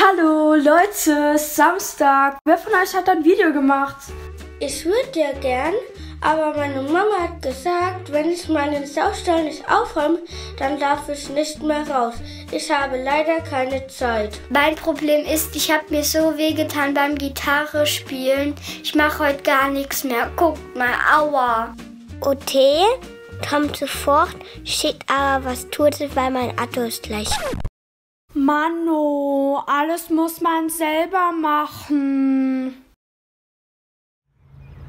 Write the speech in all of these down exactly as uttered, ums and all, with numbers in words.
Hallo Leute, Samstag. Wer von euch hat ein Video gemacht? Ich würde ja gern, aber meine Mama hat gesagt, wenn ich meinen Saustall nicht aufräume, dann darf ich nicht mehr raus. Ich habe leider keine Zeit. Mein Problem ist, ich habe mir so wehgetan beim Gitarre spielen. Ich mache heute gar nichts mehr. Guckt mal, aua. O T kommt sofort, schickt aber was Totes, weil mein Akku ist gleich. Manno, alles muss man selber machen.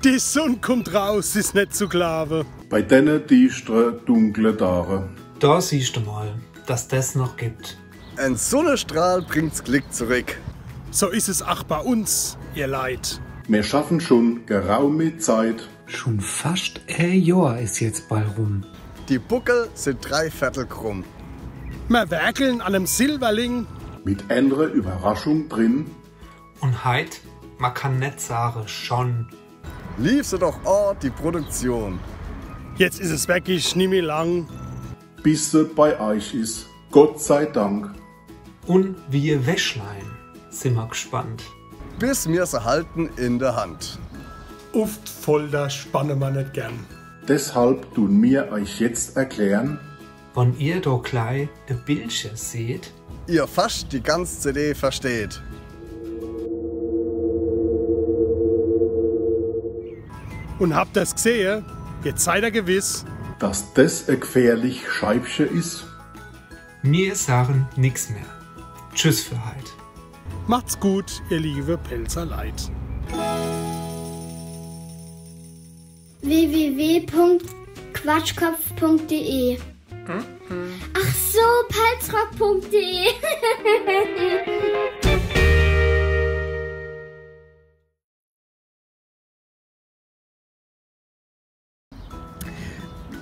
Die Sunn kummt raus, is net zu glaawe. Bei denne dischtre, dunkle Dage. Da siehst du mal, dass das noch gibt. En Sunnestrahl bringt's Glick zurück. So is es ach bei uns, ihr Leit. Mir schaffen schon geraume Zeit. Schon fascht e Johr is jetzt ball rum. Die Buckel sind drei Viertel krumm. Mer werkeln an em Silwerling. Mit enre Überraschung drin. Und heit, man kann net sage, schon. Lief se doch a, die Produktion. Jetzt is es wirklich nimmi lang. Bis se bei euch is, Gott sei Dank. Und wie e Wäschlein, sin mer gespannt. Bis mir se halten in der Hand. Uff d'Folter spanne mer net gern. Deshalb tun mir euch jetzt erklären. Wann ihr do glei e Bildche seht. Ihr fascht die ganz C D versteht. Und habt er's gsehe? Jetzt seid ihr gewiss. Dass des e gfährlich Scheibche is. Mir sagen nix mehr. Tschüss für heit. Macht's gut, ihr liebe Pälzer Leit. W W W Punkt quatschkopf Punkt D E. Ach so, palzrock Punkt D E.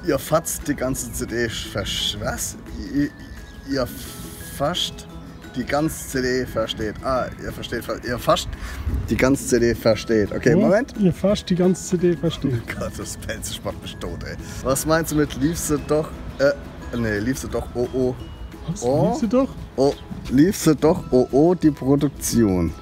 Ihr fascht die ganze C D versch-, was? Ihr, ihr fascht die ganze C D versteht. Ah, ihr versteht, fa-, ihr fascht die ganze C D versteht. Okay, Moment. Ihr fascht die ganze C D versteht. Oh Gott, des Pälzisch macht mich tot, ey. Was meinst du mit lief se doch, äh, nee, lief se doch, oh, oh. Was? Oh. Lief se doch? Oh, lief se doch, oh, oh, die Produktion.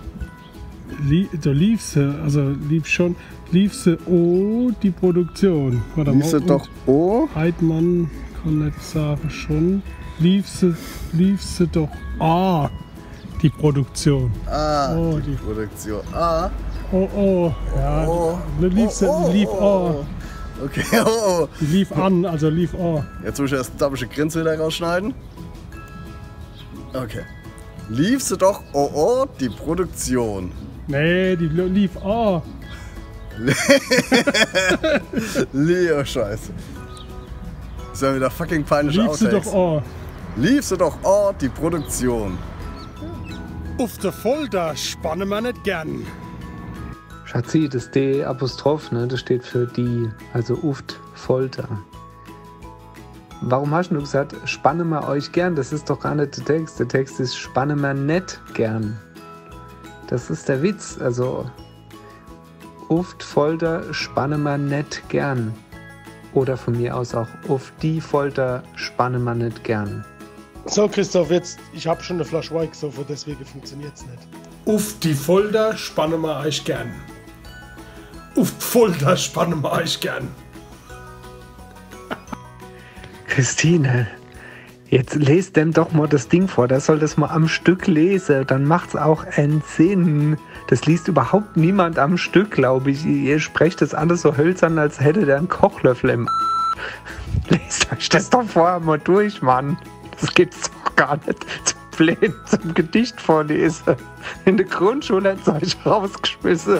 Lie-, do lief se, also lief schon, lief se, oh, die Produktion. Warte mal. Lief se doch, oh. Heidmann kann net sage, schon. Lief se, lief se doch, ah, die Produktion. Ah, oh, die Produktion. Ah. Oh, oh, ja. Oh, oh. Lief se, oh, oh, lief, oh, oh. Okay, oh, oh. Die lief an, also lief, oh. Jetzt muss ich erst, glaub ich, die Grinse wieder rausschneiden. Okay. Lief se doch, oh, oh, die Produktion. Nee, die lo-, lief, oh. Leo, Scheiße. Is ja wieder fucking peinliche Outtakes. Lief se doch, oh. Lief se doch, oh, die Produktion. Uff de Folter spanne mer net gern. Schatzi, das D Apostroph, ne, das steht für die, also uff d' Folter. Warum hast du gesagt, spanne mer euch gern? Das ist doch gar nicht der Text. Der Text ist, spanne mer net gern. Das ist der Witz. Also, uff d' Folter spanne mer net gern. Oder von mir aus auch, uff die Folter spanne mer net gern. So, Christoph, jetzt, ich hab schon eine Flasche Wein gesoffen, deswegen funktioniert's nicht. Uff die Folter spanne mer euch gern. Uff die Folter spanne mer euch gern. Christine, jetzt lest dem doch mal das Ding vor. Der soll das mal am Stück lesen. Dann macht's auch einen Sinn. Das liest überhaupt niemand am Stück, glaub ich. Ihr sprecht das alles so hölzern, als hätte der einen Kochlöffel im A-. Lest euch das doch vorher mal durch, Mann. Das gibt's doch gar nicht. Zu blöd zum Gedicht vorlesen. In der Grundschule hätten sie euch rausgeschmissen.